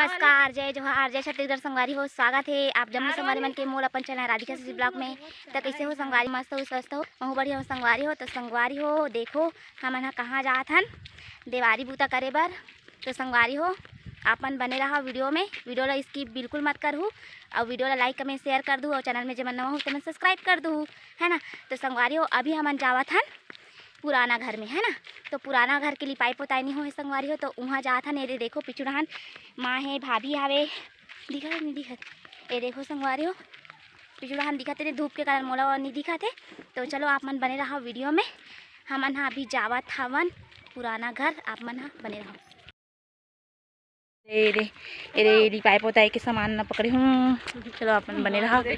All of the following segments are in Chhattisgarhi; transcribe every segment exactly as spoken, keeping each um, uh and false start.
नमस्कार, जय जोहार, जय छत्तीसगढ़ संगवारी हो। स्वागत हे आप जम्मो संगवारी मन के मोर अपन चैनल राधिका सीसी ब्लॉग में। त कइसे हो संगवारी? मस्त हो, स्वस्थ हो? महू बढ़िया हो संगवारी हो। त संगवारी हो, देखो, हमन ह कहाँ जात हन देवारी बूता करे बर। त संगवारी हो, आप मन बने रहा वीडियो में, वीडियो ला skip बिल्कुल मत करहू, अउ वीडियो ला like, comment, share कर दू, अउ चैनल में जेमन नवा हो तेमन subscribe कर दू, है ना। त संगवारी हो, अभी हमन जावत हन पुराना घर में, है ना। तो पुराना घर के लिपाई पोताई नहीं होए संगवारी हो, तो उहाँ जात हन। ये दे देखो, पिछुड़हन माँ हे, भाभी हावे, दिखत नहीं दिखत? ये देखो संगवारी हो, पिछुड़हन दिखत हे, धूप के कारण मोला नहीं दिखत हे। तो चलो, आप मन बने रहा वीडियो में, हमन हा अभी जावत हवन पुराना घर, आप मन हा बने रहो। ए रे, ए रे, लिपाई पोताई के सामान न पकड़े हूँ। चलो, अपन बने रहा। अरे,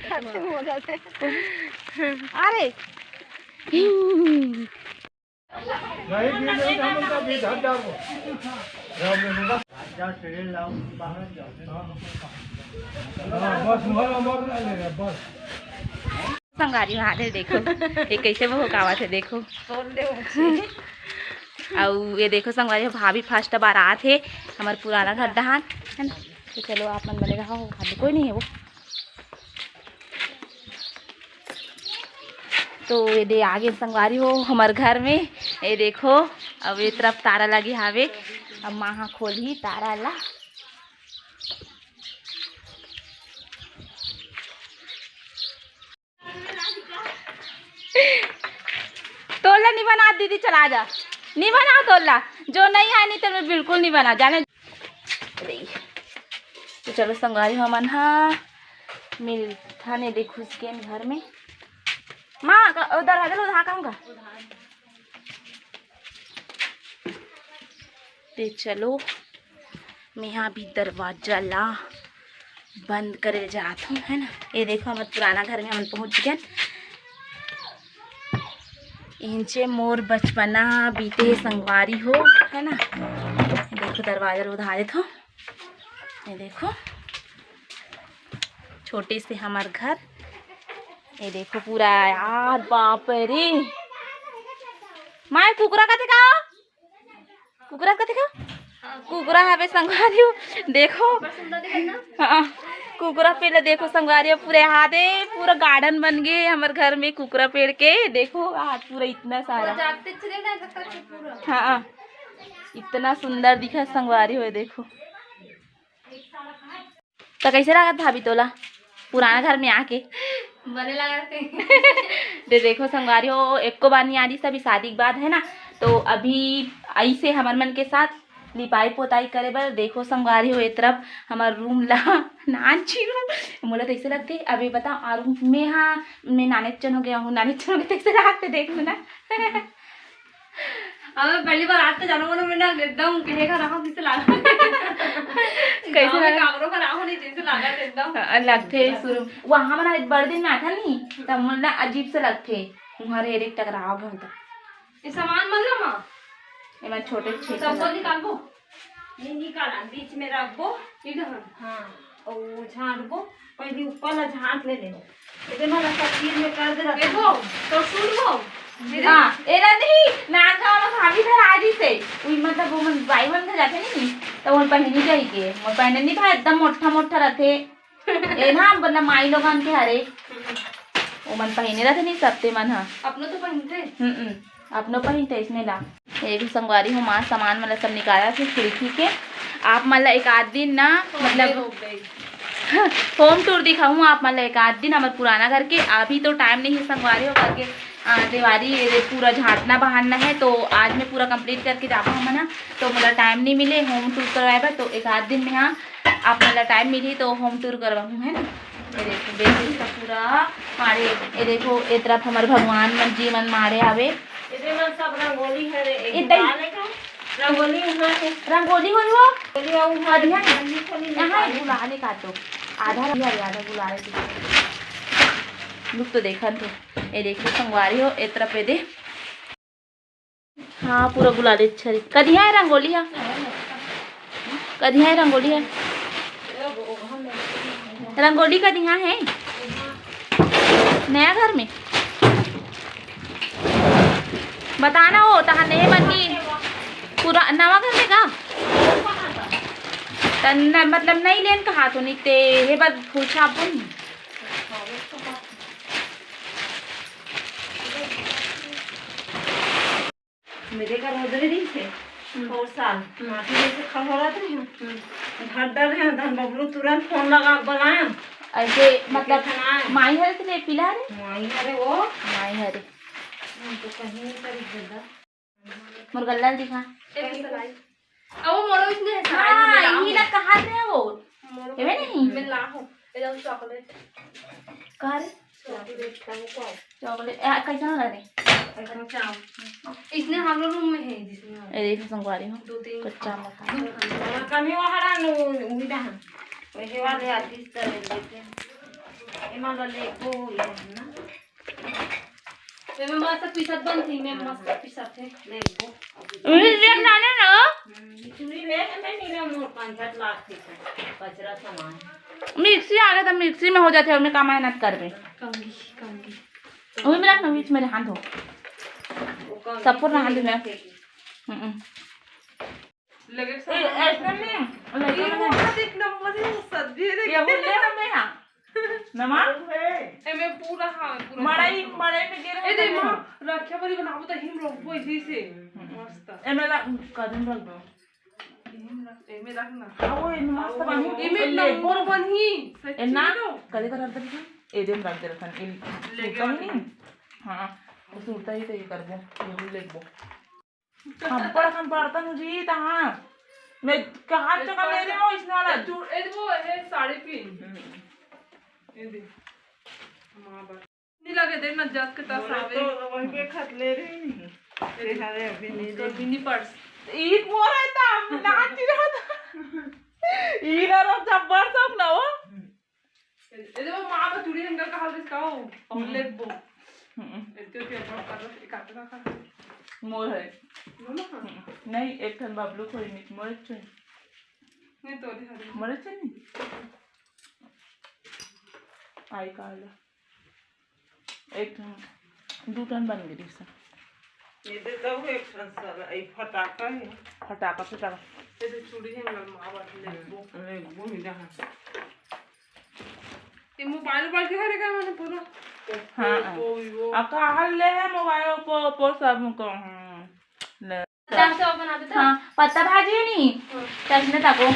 बस। संगवारी हो, ये देखो, ये कैसे बहकावत हे, देखो। अउ ये देखो संगवारी हो, भाभी first बार आत हे हमर पुराना घर डहान, है ना। तो चलो, आप मन बने रहा हो, भाभी कोई नहीं है वो। तो ये दे आगे संगवारी हो हमर घर में, ये देखो, अब ये तरफ तारा लगे हावे, अब माँ हा खोलही तारा ला। तोला नहीं बना दीदी, चला जा, नहीं बना तोला, जो नहीं है नहीं तो मैं बिल्कुल नहीं बना जाने। तो चलो संगवारी हो, हमन हा मिलथन ए दे घुस के घर में। माँ, का-, ओ दरवाजा ला उधार कहूँ का? ते चलो, मैं हा अभी दरवाजा ला बंद करे जात हूँ, है ना। ये देखो, हमर पुराना घर में हमन पहुँच गए। इंचे मोर बचपना बीते हे संगवारी हो, है ना। देखो, दरवाजा ला उधार देत हूँ। ये देखो, छोटे से हमर घर। ये देखो पूरा यार, बाप रे। माय, कुकरा कथे का? कुकरा कथे का? कुकरा हवे संगवारी हो, देखो। हाँ, कुकरा पेड़ ला देखो संगवारी हो, पूरे हादे, पूरा garden बन गए हमर घर में कुकरा पेड़ के। देखो आज पूरा इतना सारा। हाँ, इतना सुंदर दिखत संगवारी हो, देखो। त कैसे लागत भाभी तोला पुराना घर में आके? बने लागत हे। दे देखो संगवारी हो, एको बार नहीं आ रही, सभी शादी के बाद, है ना। तो अभी ऐसे हमर मन के साथ लिपाई पोताई करे बर। देखो संगवारी हो, ए तरफ हमर room ला नान चिरू, मोला तैसे लगते। अभी बताओ, आ room में, हाँ, मैं नाने चन हो गया हूँ, नाने चन हो गया, तैसे लागते देख ना। अब पहली बार आज तो जानो मनो में ना एकदम कहे का रहा, किसे लागा? कैसे गाँव में लगा? काकरो का रहा नहीं, जैसे लागा एकदम। हाँ, लगथे शुरू। वहाँ मना बड़ दिन में आथा नहीं, तब मन ना अजीब से लगथे। तुम्हारे एक टकराव हो तो। ये सामान मन ला माँ। ये मैं छोटे छोटे सब को निकालबो। ये निकाला, बीच में रखबो। इधर। हाँ, और वो झांटबो। पहले ऊपर ला झांट ले लेबो। एदे मन सब तीर में कर दे रहता। देखो, तो सुनबो। हाँ, एला नहीं, नान गाँव में भाभी घर आ रही से। उई मतलब वो मन बाई मन घर जाथे नहीं, तो वो पहनी जाई के। वो पहने नहीं भाई, एकदम मोटा मोटा रहथे। ए ना, मतलब माई लोगन के हरे। वो मन पहने रहथे नहीं, सबते मन हा। अपनो तो पहनथे। हम्म, हम्म। अपनो पहिनथे इसने ला। ये भी संगवारी हो, माँ सामान मन ला सब निकालत हे खिड़की के। आप मन ला एक आध दिन ना, मतलब, home tour दिखाऊँ आप मन ला एक आध दिन हमर पुराना घर के। अभी तो time नहीं है संगवारी हो करके, आ, देवारी ये पूरा झांटना बहारना है, तो आज मैं पूरा complete करके जाबो हमन हा। तो मोला time नहीं मिले home tour करवाए बर, तो एक आध दिन में, हाँ, आप मन ला time मिली तो home tour करवाऊँ, है ना। ये देखो, बेसिन का पूरा मारे, ये देखो, ए तरफ हमर भगवान मन जी मन मारे हवे। एदे मन सब रंगोली हरे, एक ए दई। दीवाल है का? रंगोली उहाँ है। रंगोली होई हो? रंगोली उहाँ है। बढ़िया है। रंगोली खोली यहाँ है, निकाली। गुलाले काटो। आधा रंग है, आधा गुलाले काटो। रुक तो देखन तो। ये देखो संगवारी हो, ए तरफ ये दे। हाँ, पूरा गुलाले छरी। कदिया है रंगोली है? कदिया है रंगोली है? रंगोली कदिया है? नया घर में? बताना हो, तहां नहीं बनी। पूरा नवा घर में का? त न, मतलब नहीं लेन कहा तो नहीं ते हे बार पूछा अपन। मेरे घर उधर ही थे। हम्म। और साल हम्म। माटी जैसे खड़ोड़त रहे हैं। हम्म। घर डर रहे हैं, धन बबलू तुरंत फोन लगा बुलाया। ऐसे मतलब खाना है। माई हरे तेरे पिला रे। माई हरे वो। माई हरे। हम तो कहीं नहीं करी दादा। मोर गल्ला ल दिखा। ए, सलाई। अब वो मोरो इसने है, सलाई हाँ, में लाओ। इही ला कहा थे वो। मोरो एवे नहीं? मैं ला हूँ। ए, लो chocolate। का रे? Chocolate का वो का? Chocolate, ए, कैसा ना रे? ऐसा चाम। इसने हम लोग रूम में है, जिसमें हम ए, देखो संगवारी हो। दो तीन कच्चा मका। दो खाने। कमी वो हरा नु, उही रहा। वही वाले आर्टिस्ट कर लेते हैं। ए, मान लो, ले, वो हुई है ना? एमे मस्त पीसत बनती, मैं मस्त पीसत है। देखो। उही देख लाने ना। हम्म, चूड़ी ले, मैं नीला मोर पाँच सात लाख के कचरा सामान। मिक्सी आ गया था, मिक्सी में हो जाते हैं, उनमें का मेहनत करबे। कंघी, कंघी। वही में रख ना, बीच में रहन दो। वो कंघी सबको रहन दे ना। हम्म। लगे ए, ऐसा नहीं, लगे ये ना। बहुत एक नंबर है, वो सब्जी है, ये देखिए। बोल दे ना मैं, हाँ। नमा? एमे पूरा, हाँ, पूरा मड़ई, मड़ई में गिर ए, दे, माँ, रखिया बरी बनाबो त हिम रोकबो इसी से। हम्म। मस्त। एमे ला, कदम रख दो। हिम रख, एमे रख ना। हाँ, वो एमे मस्त बनही। एमे नंबर बनही, सच्ची ए ना, में तो। कले कर रख दे, ए दे रख दे रखन, ए, लेके सूता ही नहीं। हाँ, वो सूता ही तो ये करबो, ये भी लेबो। हम पर हम बर्तन उजी तहाँ। मैं कहाँ चका ले रहे हो इसने वाला? ए, तू, ए, वो है साड़ी पिन। हम्म। ये दे। माँ बाप। नहीं लगे, देख ना, जस के तस मोरे आवे। तो वही पे खत ले रही नहीं। ये हरे अभी नहीं तो दे। Mini purse. ईद मोर है ता, नाच रहा था। ईद और जब्बर सब ना हो। हम्म। ए, ए, वो माँ बा चूड़ी हंगा कहा दिस का हो? हम्म। लेबो। हम्म। ए, तो क्या बात कर रहा, एक हाथ का खा। मोर है। बोलो हाँ। हम्म। नहीं, एक ठन बबलू खोई नहीं, मोर चाहिए। नहीं, तो अभी हरी। मोर चाहिए नहीं? आई काला। एक ठन, दू ठन बन गई रिसा। ये दे दो एक ठन साला, ई फटाका है। फटाका, फटाका। ये तो चूड़ी है, मैं माँ बात लेबो। लेबो ही जहाँ। ये मोबाइल उबाइल के हरे का मैंने पूरा? हाँ। Oppo, Vivo। अब कहाँ ले है मोबाइल, Oppo, Oppo सब को, हम्म, ले। चार सौ बना देता? हाँ, पत्ता भाजी है नहीं? हाँ। तैसने ताको।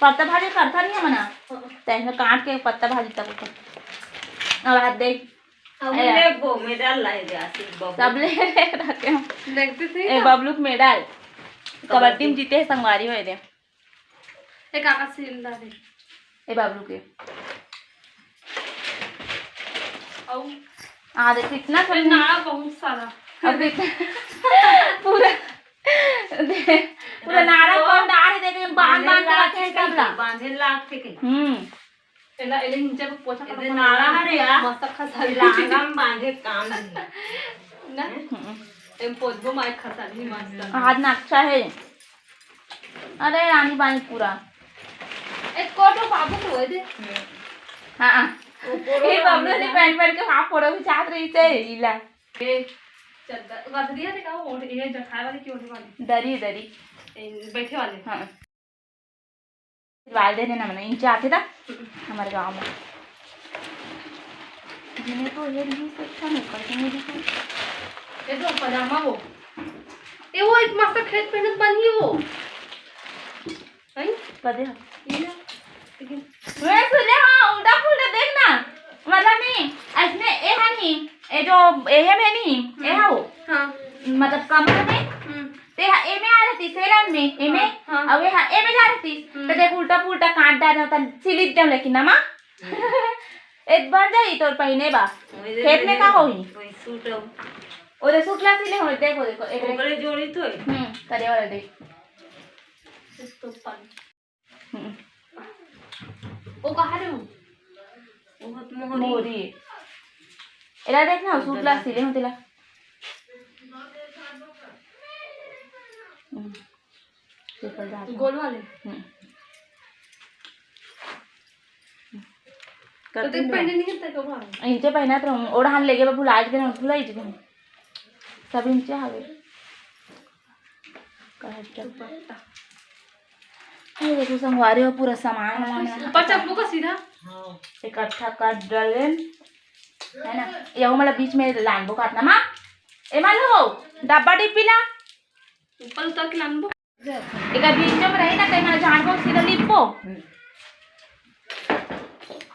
पत्ता भाजी करता नहीं है मना। हाँ। तैसने काट के पत्ता भाजी ताको। अब हाथ दे। हम ए। लेबो, medal लाई दे आशीष बाबू। सब ले रखे हम। देखते थे ए, क्या? बबलू के medal। कबड्डी में जीते हैं, संगवारी होए दे। ए काका सीन डाले। ए बाबलू के। औ। आ, देख, कितना ए, सुंदर। नाड़ा बहुत सारा। अब देख, पूरा, दे, पूरा नाड़ा कौन डाल है, देख, बांध, बांध के रखे हैं सबला। बांधे लाग के। हम्म। एला, एले नीचे को पोछा एदे खत्म नाड़ा कर हरे यार। मस्त खसा एला आंगन बांधे काम नहीं। ना? हम्म। एम पोछबो माय खसा नहीं मस्त। हाथ ना अच्छा है। अरे रानी बाई पूरा। ए कोटो बाबू को दे। हाँ। वो कोटो ये बाबू ने पहन पहन के वहाँ फोटो खिंचात रही थे, इला। ए, चद्दर, गदरी है, देखा, वो, ये जखाए वाली की ओढ़े वाली? दरी, दरी। ए, बैठे वाले? हाँ। सिलवाल देने ना, मने इंचे आथे ता हमारे गाँव में। जिन्हें तो ये नहीं सोचा नहीं, पर जिन्हें भी सोचा। ये तो पजामा वो। ये वो एक मस्त खेत मेहनत बनी वो। नहीं? कदे? ये ना। लेकिन मैं सुने हाँ, उल्टा पुल्टा देख ना। मतलब नहीं, ऐसने ए है नहीं, ए जो ए है नहीं, ए है वो। हाँ। मतलब कमर में। हम्म। ते हा एमे आ रहती, सेलन में, एमे, हाँ, हाँ। अउ ए हा एमे जा रहती, हम्म। तो देख उल्टा पुल्टा काट डारे होता, सिलित जाऊँ लेकिन नमा। ए बन जाई तोर पहिने बा। वही खेत में देख का ले, होही? वही सूट हो। ओरे सूट ला सिले हो, देखो, देखो, एक ओकरे जोड़ी तो है। हम्म, करे वाला देख। तो पन- हम्म। वो कहाँ रे वो? वो तो मोहरी। मोहरी। एला देख ना, सूट ला सिले हो तेला। हम्म। पेपर डाल। गोल वाले? हम्म। तो देख, पहले नहीं करता कब? इंचे पहनत रहूं, ओढ़ान लेगे बा, भुला के, भुला के। सब इंचे हवे। का है? दुपट्टा। ये देखो संगवारी हो, पूरा सामान वामान ऊपर चकबो का सीधा। हाँ, इकट्ठा कर डालेन, है ना? ये मतलब बीच में लानबो काटना माँ। ए मालू, डब्बा डिब्बी ला। ऊपर उतर के लानबो। एकर बीच में रही ना, कहीं ना झाड़बो, सीधा लिपबो।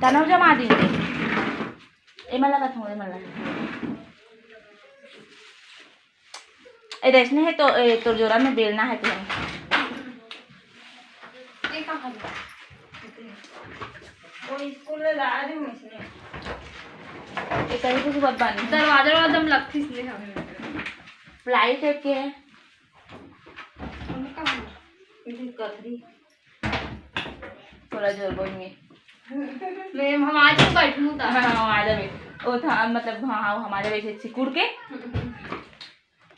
तनव जमा दी। ए मला का थोड़े मला। ए, रेशमी है तो, ए, तोर जोरा में बेलना है तो। ये कहाँ है? वो स्कूल में ला रही हूँ इसने। ये कहीं कुछ बात बानी। दरवाजा वाला दम लगती इसने हम। प्लाई टेप के है। हम कहाँ? ये कथरी। थोड़ा जोर बोल में। मैं, हम आज तो बैठूँ था। हाँ, हाँ, आ जावे। वो था, मतलब, हाँ, हाँ, हमारे वैसे सिकुड़ के।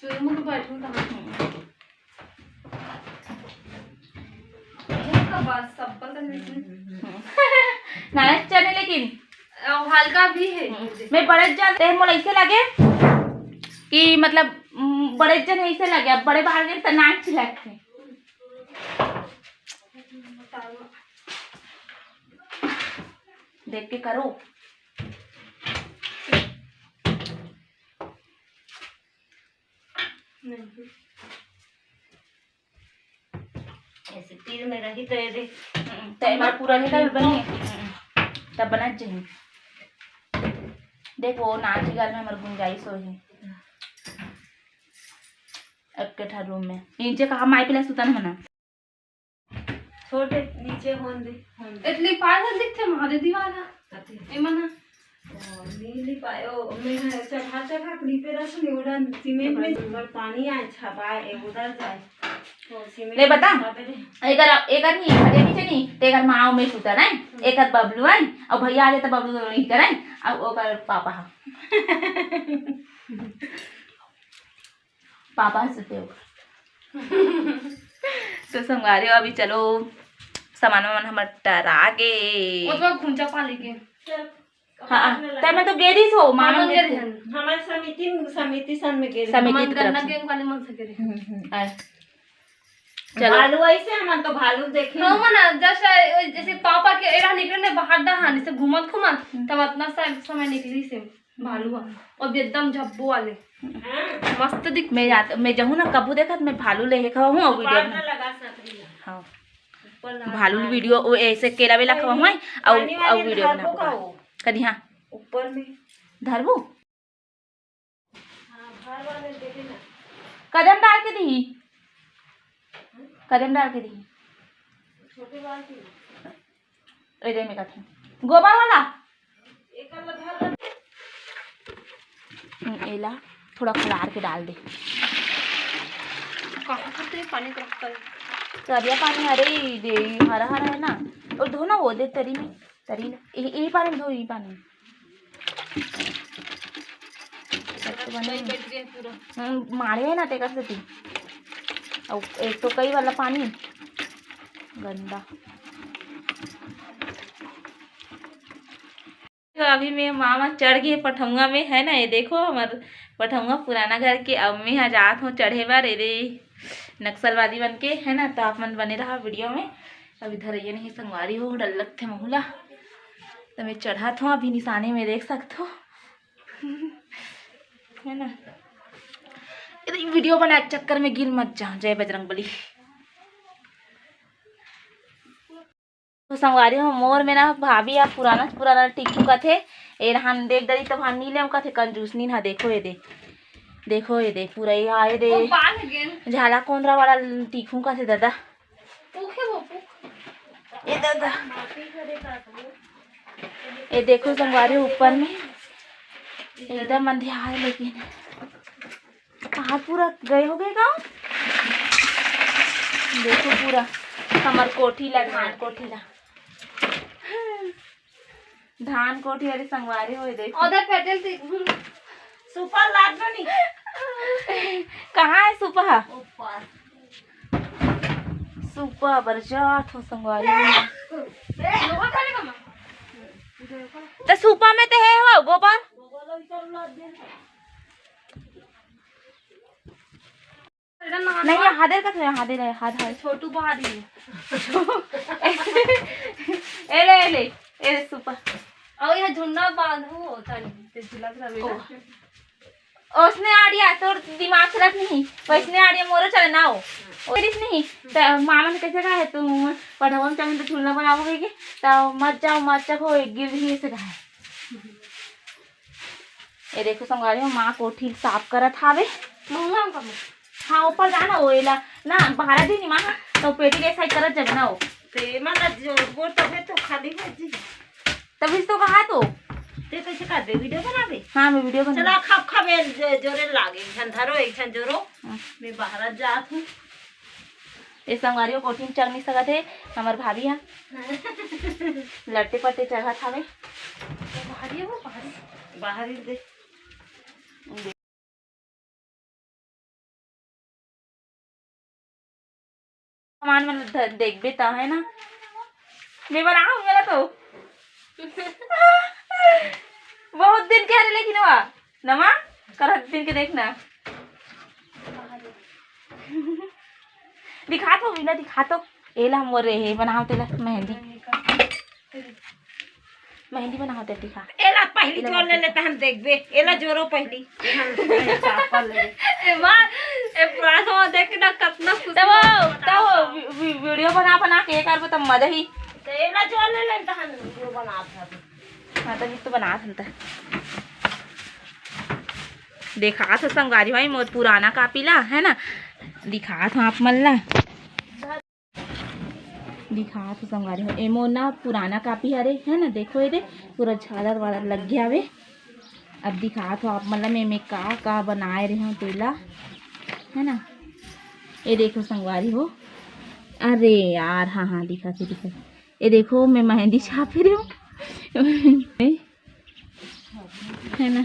चुरमुर बैठूँ था। हम्म। ये का बात, सब्बल का नहीं। हम्म। नाराज चने लेकिन। अ, हल्का भी है। हम्म। मैं बड़े जाते हैं, मोला ऐसे लगे कि मतलब, उम, बड़े जन ऐसे लगे, अब बड़े बाहर गए तो नाक चिल्लाते। देख के करो। नहीं। ऐसे तीर में रही तो ये दे। हम्म, तो एक बार पूरा ही कर बनी। हम्म, तब बना चाहिए। देखो, नाच घर में हमार गुंजाइश हो है। एक के ठा रूम में। नीचे कहा माई पिला सुतन होना। छोड़ दे, नीचे होन दे, होन दे। इतनी पागल दिखते महादेव दीवाना। कथी? ए मना। ओ, नी ली पाए, ओ, मैं चढ़ा चढ़ा के लीपे रस में उड़ा सीमेंट में, पर पानी आए, छपाए, ए, उधर जाए। ओ, सीमेंट ले बता। में छापे रे। एकर, एकर नहीं, एकर नीचे नहीं, ते एकर माँ में सुता नहीं, एकर बबलू है, और भैया आ जाता बबलू दोनों नहीं करे, और ओकर पापा है। पापा हंसते हो। तो संगवारी हो, अभी चलो, सामान वामान हमर टरा गे। वो तो घुंचा पाले के। हाँ, तब मैं तो गेरिस हो, मामा मामा गेरिस। गेरिस हन। हमारे समिति, समिति सन में गेरिस। समिति हमन की तरफ गन्ना से। गेहूं वाले मन से गेरिस। हम्म, हम्म, आए। चलो। भालू ऐसे हमन तो भालू देखे हाँ, हैं। मना, जैसे, जैसे पापा के एड़ा निकले ने बाहर डहान, इसे घूमत घूमत, हम्म। तब अतना सा समय निकली से। भालू ह, अउ एकदम झब्बो वाले। हाँ। मस्त दिख मैं जात, मैं जहूँ ना कभू देखत, मैं भालू ले हे खवा हूँ, अउ वीडियो कपार बना। में लगा सकती है। हाँ। ऊपर लगा भालू दे। वीडियो, वो ऐसे केला वेला खवा हूँ, अउ, पानी अउ वाली वीडियो बना धरबो का दूँ। वो? कदी हाँ। ऊपर में। धरबू? हाँ, घर वाले देखे ना। कदम डाल के दी। कदम डाल के दी। छोटे बाल्टी। ए दे में कथे। गोबर वाला। हम्म, एला थोड़ा खलार के डाल दे। कहाँ करते हैं पानी को रखकर? तरिया पानी, अरे, ई दे, ई हरा हरा है ना। और धो ना वो दे तरी में, तरी में। ई, ई पानी में धो, ई पानी में। कई बज गए पूरा। हम्म, मारे है ना, तेकर सेती। अउ एक तो कई वाला पानी गंदा। तो अभी मैं मामा चढ़ गए पठौंगा में, है ना, ये देखो हमर पठौंगा पुराना घर के। अब मैं यहाँ जात हूँ चढ़े बर, ये दे नक्सलवादी बन के, है ना। तो आप मन बने रहा वीडियो में। अभी धरैया नहीं संगवारी हो, डर लगथे महू ला। तो मैं चढ़त हूँ, अभी निशानी में देख सकत हो। है ना, ये वीडियो बनाए के चक्कर में गिर मत जा। जय बजरंग बली। तो संगवारी हो, मोर में ना भाभी ह पुराना से पुराना टीकू कथे, ए रहन देख डरी तो भान नी लेम कथे, कंजूस नी ना। देखो ये दे, देखो ये दे, पूरा ये, ये दे, वो बांध गेन। झाला कोंदरा वाला टीकू कथे दादा। पूखे वो पूख। ये दादा, ये देखो संगवारी ऊपर में एकदम अंधियार है, लेकिन पहाड़ पूरा गए हो गए गाँव। देखो पूरा हमर कोठी ला, धान कोठी ला, धान कोठी। अरे संगवारी हो, ये देखो। उधर पटेल थी। सुपर लाग बनी। कहाँ है सुपा? ऊपर। सुपा बर जात हो संगवारी हो। लोहा खाने का मन। त सुपा में त हे हो गोबर। नहीं, हादे का तो हादे रहे, हाद है। छोटू बाहर ही है। ए ले, ए ले, ए ले, सुपर। और ये झुन्ना बांधू होता नहीं, ते झुला झुला बेटा। ओ। ओसने आड़िया तोर दिमाग से रख नहीं, वैसने आड़िया मोरो चले ना हो। ओरिस नहीं, त मामा ने कैसे कहा है, तू पढ़ावा में चले तो झुलना बनाओगे कि, त मत जाओ, मत जाओ, एक गिर ही से कहा है। ए देखो संगवारी हो, माँ कोठी साफ करत हावे। महंगा का माँ? हाँ, ऊपर जाना हो, एला ना, बाहर दिन माँ, तो पेटी के साइड करत जब ना हो। ते माँ ना जोर बोर तबे तो खाली हो जी। तभी तो कहा तो। ते कैसे कर दे, वीडियो बनाबे? हाँ, मैं वीडियो बना। चला, खप खप, ए, जो-, जोरे लागे, एक झन धरो, एक झन जोरो। हाँ। मैं बाहर जात हूँ। ए संगवारी हो, कोठी में चल नहीं सकत हे, हमर भाभी हा। लट्टे पट्टे चढ़त हावे। बाहर ही हो, बाहर ही। बाहर ही दे। सामान मन ल ध-, देखबे त, है ना? मैं बनाऊं मेरा तो। बहुत दिन के हरे, लेकिन वा नमा करत दिन के देखना। दिखा तो, बिना दिखा तो। एला मोर रे, हे बनाओ तेला मेहंदी। मेहंदी बनावत हे, दिखा। एला पहली एला जोर ले बता। ले, तहन देखबे। एला जोरो पहली। ए माँ, ए पुराना सामान देख के ना कतना खुशी तब, होता तब है। वी-, वी-, वीडियो बना, बना के करबो तब मजा ही। तो एला जोर ले ले, तहन वीडियो बनात हन। हाँ, तब तो बनात हन त। देखात हो संगवारी भाई, मोर पुराना कापी ला, है ना? दिखात हो आप मन ला। दिखात हो संगवारी हो, एमो ना पुराना कापी हरे, है ना, देखो एदे पूरा झालर वालर लग गया हवे। अब दिखात हो आप मन ला मैं, मैं का का बनाए रहे हूँ तेला, है ना। ये देखो संगवारी हो, अरे यार, हाँ हाँ, दिखा थे, दिखा थे। ये देखो, मैं मेहंदी छाप रही हूँ। है ना।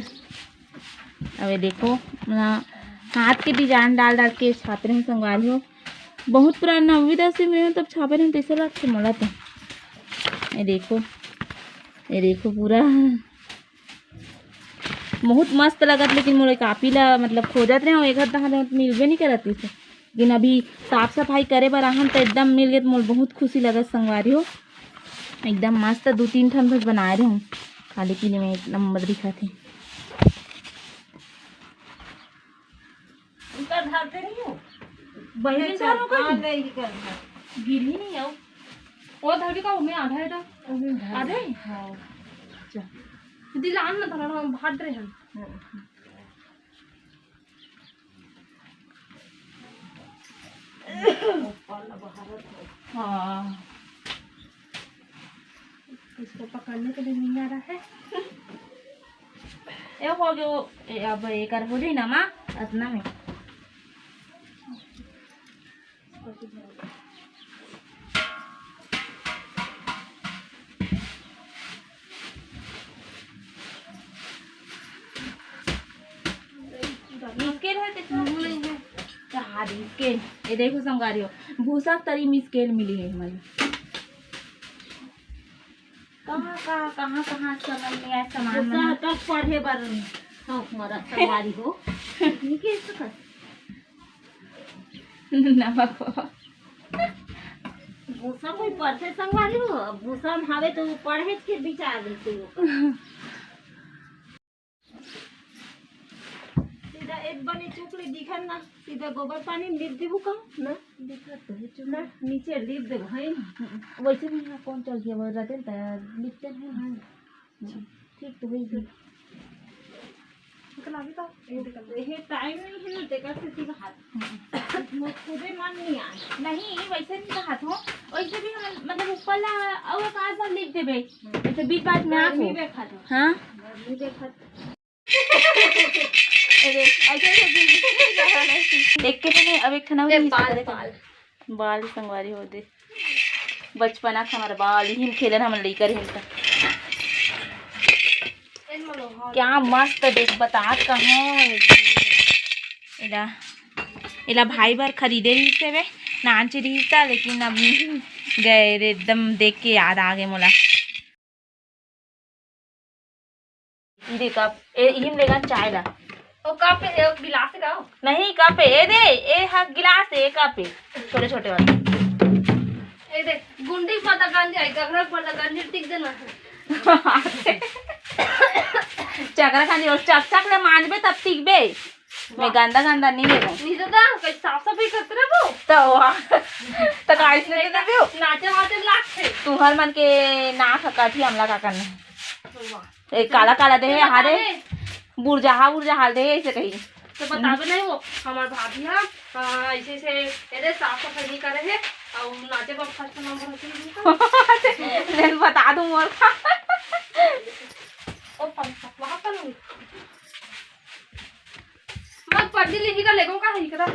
अब ये देखो, ना, हाथ के डिजाइन डाल डाल के छाप रहे हैं संगवारी हो। बहुत पुराना नौवीं दसवीं में हो तब छापे रहे, तैसे लगते मोला तो। ये देखो, ये देखो पूरा बहुत मस्त लगत, लेकिन मोला कापी ला मतलब खोजत रहे हो, एक हफ्ता हाथ मिलबे नहीं करत इसे। लेकिन अभी साफ सफाई करे बर आहन त एकदम मिल गए, त मोला बहुत खुशी लगत संगवारी हो। एकदम मस्त दू तीन ठन बस बनाए रहे हूँ, खाली पीने में एक नंबर दिखत हे। उनका धरते नहीं हो? बहिनी अच्छा, धरो का हाँ, तू? नहीं, इनका धर। गिरी नहीं आओ। वो धड़ी का, मैं आधा है तो। अभी धर। आधे? हाँ। अच्छा। दिलान ना धरना, हम भाग रहे हैं। हाँ। हाँ, इसको पकड़ने के लिए नहीं आ रहा है। ए हो गयो, ए, अब एकर हो जाई ना माँ, अतना में। स्केल है, कितना? नहीं है। अच्छा, हाँ, स्केल। ये देखो संगवारी हो, भूसा तरी में स्केल मिली है हमारी। कहाँ, कहाँ, कहाँ, कहाँ समझ में आए सामान भूसा मन? तक पढ़े बर शौक मरा संगवारी हो। निके सकत। नमक हो। भूसा कोई पढ़े संगवारी हो, अब भूसा में हवे तो पढ़े के विचार देते हो। सीधा एक बने चुक ले दिखन ना, सीधा गोबर पानी लिप देबू का ना? दिखत तो है चुक ना, ले। नीचे लिप देबू है। वैसे भी यहाँ कौन चल गया, वो रतन त लिपते हैं। हाँ। ठीक तो वही। निकल आगे तो। ये टाइम नहीं है ना, देखा से सीधा हाथ। मोर खुदे मन नहीं आए। नहीं, वैसे नहीं कहा था। वैसे भी हम, मतलब, ऊपर ला, और एक आध बार लिख देबे। हम्म। जैसे बीच बात में आप हो। नहीं देखा था। हाँ? नहीं देखा था। अरे, ऐसे, ऐसे भी लिख देबे। एक के तो नहीं, अब एक ठना ए, नहीं बाल, करे था। बाल। बाल संगवारी हो दे। बचपना के हमर बाल, इही में खेलन हमन लइका रहिन त। क्या मस्त देख, बतात कहाँ है। एला, एला भाई बर खरीदे रहिस हे बे, नानचे रहिस त, लेकिन अब गए रे, एकदम देख के याद आ गए मोला। ई देख, अब ए, इही में लेगा चाय ला। ओ कप हे, ओ गिलास हे का? नहीं, कप हे, ए दे, ए हा गिलास हे, ए कप हे, छोटे छोटे वाला। ए दे, गुंडी पर गंज आई, गगरा पर गंज टिक देना हे। चकरा खानी और चकचक ले मांजबे तब टिकबे। मैं गंदा गंदा नहीं लेबो। नहीं तो का, कहीं साफ सफाई करते रहबो। तो वाह। तो काहे से नहीं देबो? नाचे वाचे लागथे। तुहर मन के नाक ह काटी, हमला का करना हे? वाह। ए, काला काला दे हे, हारे। बुरजाहा, बुरजाहा दे हे, ऐसे कही। तो बताबे नहीं वो, हमार भाभी हा, आ, ऐसे, ऐसे, एदे साफ सफाई नहीं करे हे, और नाचे पर first number होती है। ले बता दूं मोर का। ओ, पंखा, वहाँ पर नहीं। मग पडली लिही का लेगो का हे इकडं?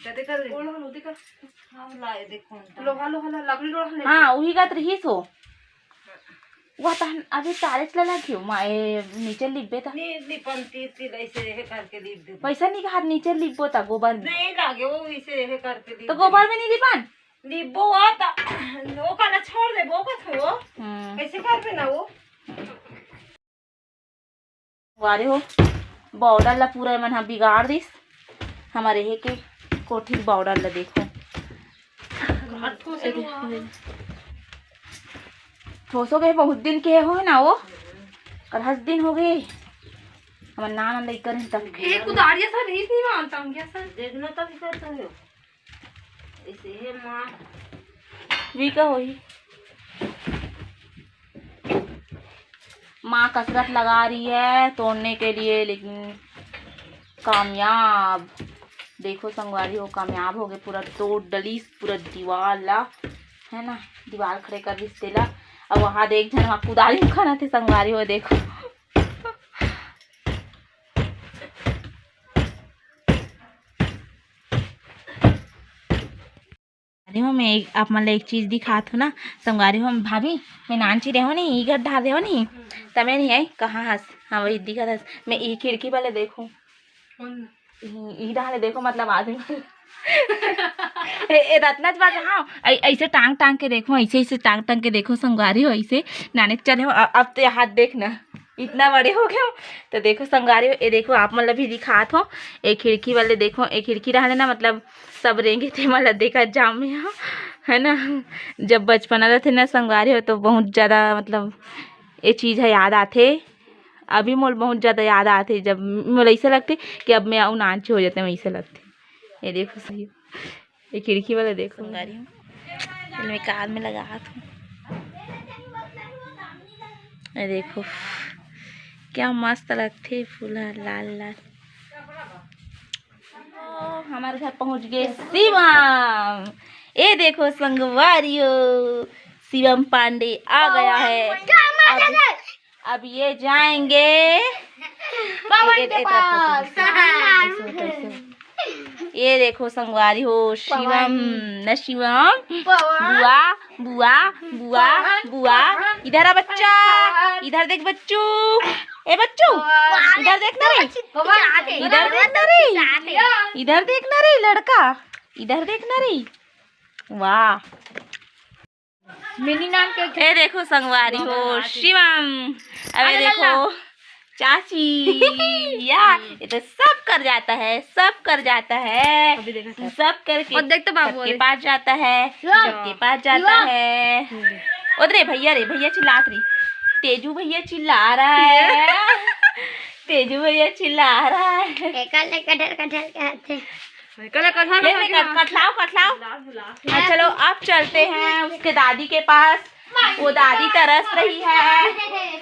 कधी कर ले? ओळख नव्हती का? हाँ, लाए दे कोणता? लोहा, लोहा, ला-, लकड़ी लोहा नहीं। हाँ, उही का तो रहीस हो। वह तहन अभी तारेच ला लगियो, मा-, ए, नीचे लिपबे त। नी, नी, पंती, ती ऐसे हे करके लिप दे। पैसा नहीं कहा, नीचे लिपबो त गोबर में। नहीं लागे, वो इसे हे करके लिप तो दे। गोबर में नहीं लिपन? लिपबो आ त, वो काला छोड़ दे, वो कथो। हम्म। कैसे करबे ना वो? वारे हो, बॉर्डर ला पूरा एमन ह बिगाड़ दिस। हमर एहे के कोठी के बॉर्डर ला देखो। ठोसो के बहुत दिन के हो ना वो, करहस दिन हो गए। हमर नान लइका रहिन तब। ए कुदारिया सर रीस नहीं मानता हूँ क्या सर? देखना तब ही करता हूँ। इसे हे माँ। वी का होही? माँ कसरत लगा रही है तोड़ने के लिए, लेकिन कामयाब। देखो संगवारी हो, कामयाब हो गए, पूरा तोड़ डलिस, पूरा दीवार ला, है ना, दीवार खड़े कर दिस तेला। अब वहाँ देख जन वहाँ कुदारी उखाना थे संगवारी हो, देखो। अरे हो, मैं एक, आप मन ला एक चीज दिखात हो ना संगवारी हो, भाभी, मैं नानची रहो नी, ई घर डाल रहो नी, तमे नहीं आई, कहाँ हस? हाँ, वही दिखत हस। मैं ई खिड़की वाले देखो, ई, ई डाले देखो, मतलब आदमी ए, ए, रत्ना जी बात, हाँ, ऐ-, ऐसे टांग टांग के देखो, ऐसे, ऐसे टांग टांग के देखो संगवारी हो, ऐसे नाने चले हो। अ-, अब तो हाथ देखना, इतना बड़े हो गए हो। तो देखो संगवारी हो, ये देखो, आप मतलब भी दिखात हो, एक खिड़की वाले देखो, एक खिड़की रहने ना, मतलब सब रेंगे थे, मतलब देखा जाम में हो, है ना। जब बचपना रहते ना संगवारी हो, तो बहुत ज्यादा, मतलब, ये चीज है याद आथे। अभी मोल बहुत ज्यादा याद आथे, जब मोल ऐसे लगते कि अब मैं अउ नानची हो जाते, वैसे लगते। ये देखो सही, ये खिड़की वाला देखो। संगवारी हो, मैं कार में लगा हूँ। ये देखो क्या मस्त लगथे फूल ह, लाल लाल। ओ, हमारे घर पहुंच गए शिवम। ये देखो संगवारी हो, शिवम पांडे आ गया है। अब, अब ये जाएंगे। पवन ये, के ये, पास। ऐसे होता है, ऐसे होता है। ये देखो संगवारी हो, शिवम, न शिवम, पवन। बुआ, बुआ, बुआ, पवन, बुआ, पवन, इधर आ बच्चा, पवन। इधर देख बच्चू, ए बच्चू, पवन। इधर देख ना रे, पवन। इधर देख ना रे, पवन। इधर देख ना रे लड़का, इधर देख ना रे, वाह। मिनी नाम के ए देखो संगवारी हो, शिवम। अबे अरे देखो, लल्ला। चाची, या, ये तो सब कर जाता है, सब कर जाता है। अभी देखो सब। सब करके और देख तो बाबू सबके अरे। पास जाता है, लो। सबके पास जाता लो। है। उधर रे भैया, रे भैया चिल्लात रही, तेजू भैया चिल्ला रहा है। तेजू भैया चिल्ला रहा है। एकर ले कटहर, कटहर के हाथे। कल कटहर ले, ले, कट-, कटलाओ, कटलाओ। बुला, बुला। हाँ, चलो, अब चलते हैं उसके दादी के पास। वो दादी तरस रही है।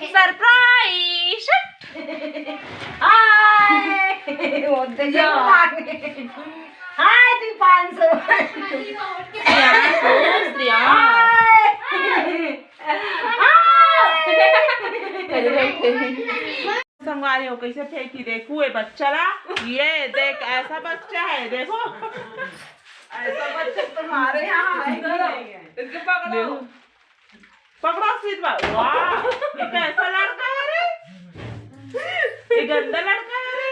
सरप्राइज। हाय। वो देखो। या। हाय, दीपांशु। श्रेयांश, श्रेयांश। हाय। हाय। संगवारी हो, कैसे फेंकी देखू ए बच्चा ला। ये देख, ऐसा बच्चा है, देखो। ऐसा बच्चा तुम्हारे यहाँ है ही नहीं है। इसको पकड़ो। देखो। पकड़ो सीध बाबू। वाह, ये कैसा लड़का है रे? ये गंदा लड़का है रे।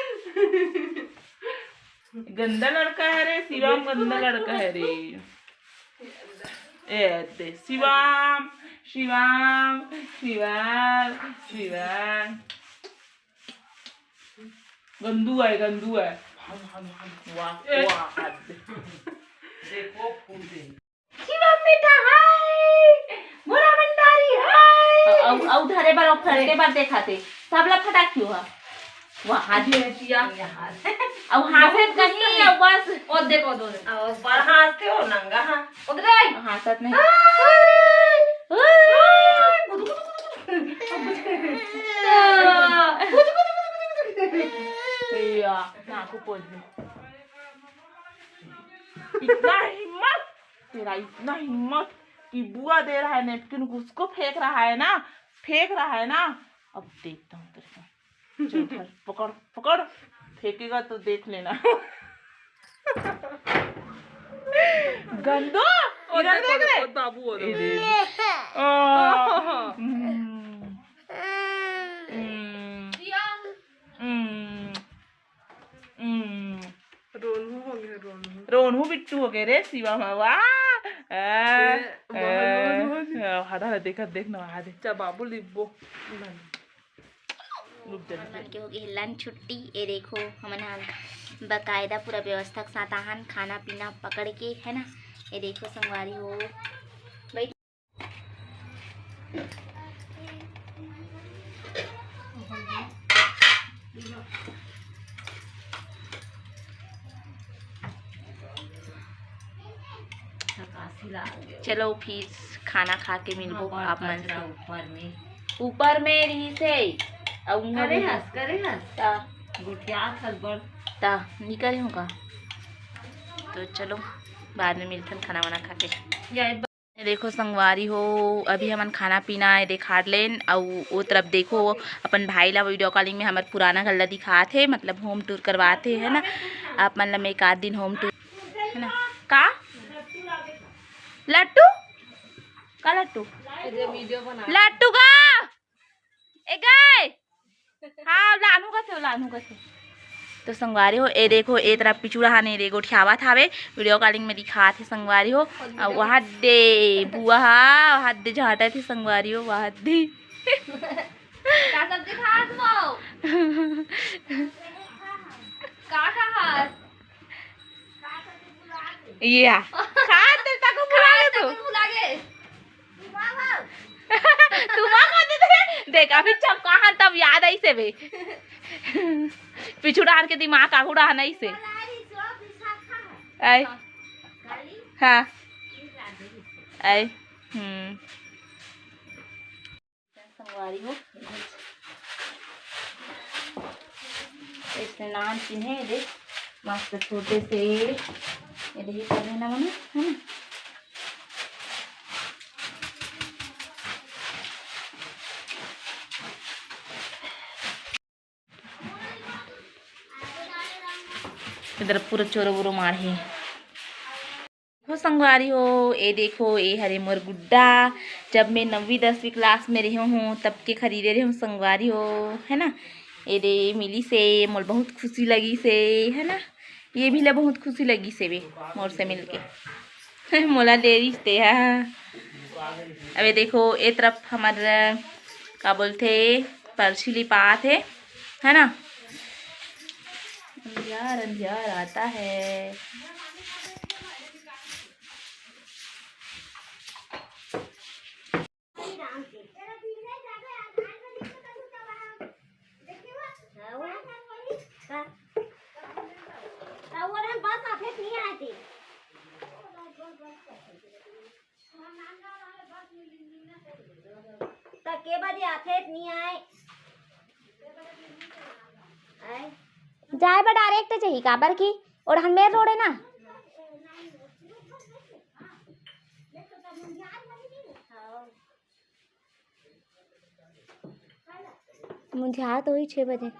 गंदा लड़का है रे, शिवम गंदा लड़का है रे। ए, दे, शिवम, शिवम, शिवम, शिवम। गंदू आय, गंदू आय। वाह, ए। वाह, हद। देखो, फूल दे। शिवम बेटा हाय, भोला भंडारी हाय। अउ, अउ धरे बर, अउ फटे बर देखाथे। सब ला फटाक क्यों हा? वाह, आज ये किया। अउ हांसे कहीं, अउ बस। ओ देखो, दो, दो। अउ ऊपर हांसते हो, नंगा, हाँ। उधर आए। हांसत नहीं। हाय। हाय। या, नाकू पोछ दे। इतना हिम्मत, तेरा इतना हिम्मत कि बुआ दे रहा है नैपकिन को, उसको फेंक रहा है ना, फेंक रहा है ना। अब देखता हूँ तेरे को। चल भाई, पकड़, पकड़, फेंकेगा तो देख लेना। गंदो, ओ इधर देखो, देख रे। ओ बाबू, ओ ए, देखो। देख। ओ, हम्म। हम्म। हम्म। हम्म। रोनहू हो गया, रोनहू। रोनहू बिट्टू हो गए रे शिवा मा, वाह। आ, ए, मोहन, आ, मोहन, मोहन। आ, हादा, हादा, देखा, देख ना, हादा। चा बाबू लिब्बो। रुक जा, रुक जा। हमन के हो गए लंच छुट्टी। ये देखो, हमन ह बकायदा पूरा व्यवस्था के साथ आहन, खाना पीना पकड़ के, है ना। ये देखो संगवारी हो, बैठ। चलो फिर खाना खा के मिलबो आप मन से। ऊपर में। ऊपर में रही से। अउ उहाँ करे भी हस, करे हस। ता। गोठियात हस बड़। ता, निकल हूँ का? तो चलो, बाद में मिलथन खाना वाना खा के। या ये देखो संगवारी हो, अभी हमन खाना पीना ये देखार लेन, अउ वो तरफ देखो, अपन भाई ला वीडियो कॉलिंग में हमर पुराना घर ला दिखात हे, मतलब होम टूर करवात हे, है ना। आप मन ला मैं एक आध दिन होम टूर, है ना। का लट्टू, का लट्टू, लट्टू का ए गए। हाँ, लानू कथे, लानू कथे। तो संगवारी हो, ए देखो, ए तरफ पिछू डहान ए दे गोठियावत हावे, वीडियो कॉलिंग में दिखात हे संगवारी हो। अउ वहाँ दे बुआ हा, वहाँ दे झांटत हे संगवारी हो, वहाँ दे। का सब्जी खात हो? का खात? ये आ। खात हे, ताको भुला गे तू। ताको भुला गे। तू मा खाते थे? देख, अभी चपकाहन तब याद आइसे बे। पिछू डहान के दिमाग आगू डहान आइसे। आय। हाँ। आय। हम्म। संगवारी हो, इसने नान चिन्हे दे, मस्त छोटे से ये दे कर देना मना, है ना। इधर पूरा चोरो बोरो मार हे। हो संगवारी हो, ए देखो, ए हरे मोर गुड्डा। जब मैं नवीं दसवीं क्लास में रेहेंव हूँ, तब के खरीदे रेहेंव संगवारी हो, है ना। ए दे मिलिस हे, मोला बहुत खुशी लगिस हे, है ना। ये भी ला बहुत खुशी लगिस हे बे, मोर से मिलके। मोला दे रिहिस ते हा। अब ये देखो, ए तरफ हमर, का बोलथे, परछी लिपात हे, है ना। अंधियार, अंधियार आता है। त के बजे आथे, नहीं आए? आए? जाए बर डायरेक्ट चाहिए, काबर की ओढ़न मेर रोड है ना। मुझे आ तो हुई छः बजे।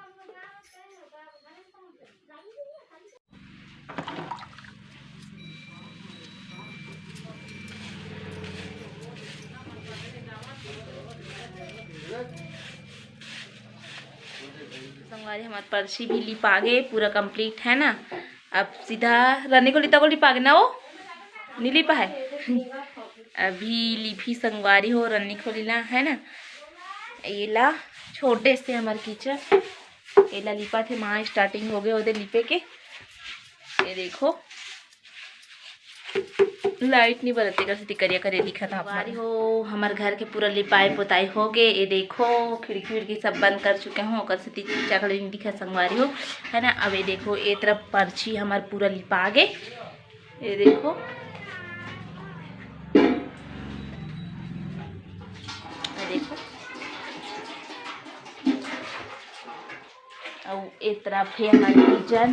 संगवारी, हमार परछी भी लिपा गे, पूरा complete है ना। अब सीधा रनी को लिता को लिपा गे ना, वो नी लिपा है। अभी लिपही संगवारी हो, रनी को लिला है ना। ये ला छोटे से हमार kitchen। एला लिपा थे माँ, starting हो गए ओदे लिपे के। ये देखो, light नहीं बरत, एकर सेती करिया करिया दिखत हे। संगवारी हो, हमर घर के पूरा लिपाई पोताई हो गे। ये देखो, खिड़की विड़की सब बंद कर चुके हूँ, ओकर सेती चकले नहीं दिखत संगवारी हो, है ना। अब ये देखो, ये तरफ परछी हमर पूरा लिपा गे। ये देखो, ये देखो, अउ ए तरफ हे हमर kitchen।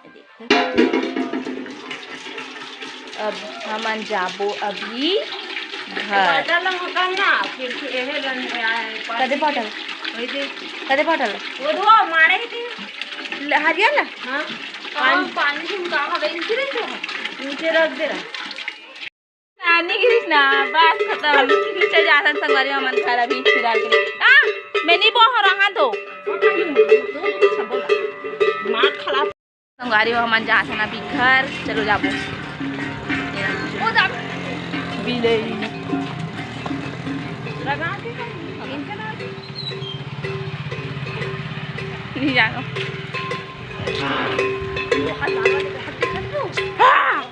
ये देखो, अब हमन जाबो अभी घर। पाटा ला होता ना, फिर से एहे लन आए, कदे पाटा ला? वही दे। कदे पाटा ला? वो दो मारे ही थी। ल-, हरियर ला? हाँ। पानी, पानी से उनका हवा नीचे रख दे रहा। नीचे रख दे रहा। नानी गिरिस ना, बस खतम। चल जाथन संगवारी हमन घर अभी फिलहाल के लिए। आ, मैं नहीं बोल रहा तो। दिमाग खराब। संगवारी हो, हमन जाथन अभी घर, चलो जाबो। ओ जा। बिलई। लगा के नहीं जानो। हाँ।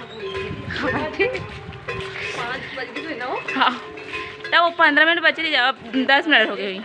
हाँ। तब वो पंद्रह मिनट बचे रही, अब दस मिनट हो गए हुई।